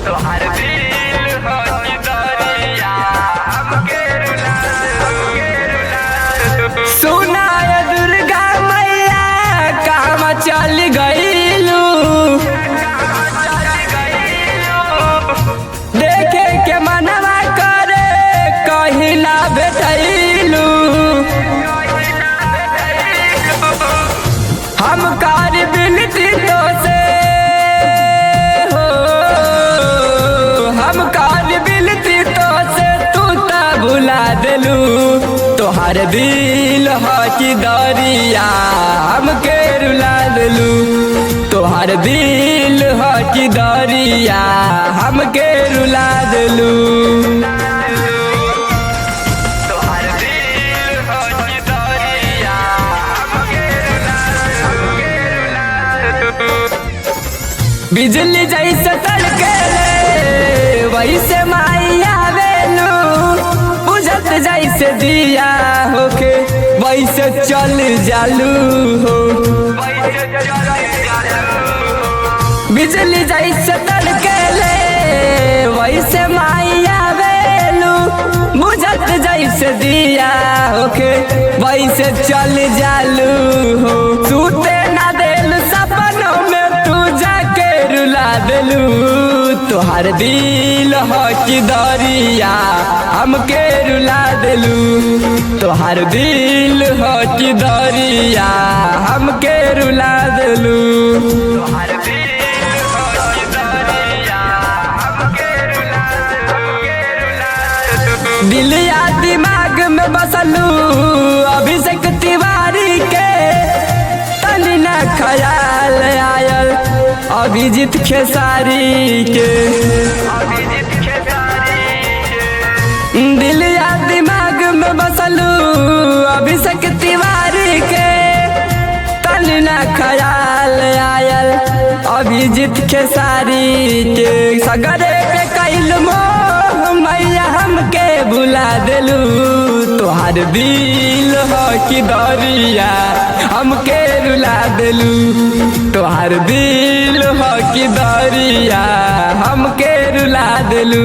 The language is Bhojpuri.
तोहार दिल हो कि दरिया हमके रुला हमके रुला। सुनाय दुर्गा मैया कहवा चल गईलू, देखे के मनवा करे कहीं ना भेटैलू। हम कार बिनती तो से हो, हम कार बिनती तो से तू ता भुला देलू। तोहार दिल हो कि दरिया हमके रुला देलू, तोहार दिल हो कि दरिया हमके रुला देलू। तोहार दिल हो कि दरिया हमके रुला हमके रुला। बिजली जैसे तड़के रे वैसे माई आवेलू, बुझत जैसे दिया होके वैसे चल जालू हो। बिजली जैसे तड़के ले वैसे माई आवेलू, बुझत जैसे दिया होके वैसे चल जालू हो। सूते ना देलू सपनों में तू जाके रुला देलू, तोहार दिल हो कि दरिया हमके रुला देलू, तोहार दिल हो कि दरिया हमके रुला देलू। तोहार दिल हो कि दरिया हमके रुला हमके रुला। दिल या दिमाग में बसलू अभिषेक तिवारी के, तनी न ख्याल आयल अभिजीत खेसारी के। अभिजीत खेसारी के। दिल या दिमाग में बसलू अभिषेक तिवारी के, तनी न ख्याल आयल अभिजीत खेसारी के। सगरे पे कैल मोह मैया हमके भुला देलू, तोहार दिल हो कि दरिया हमके रुला देलू, तोहार दिल हो कि दरिया हमके रुला देलू।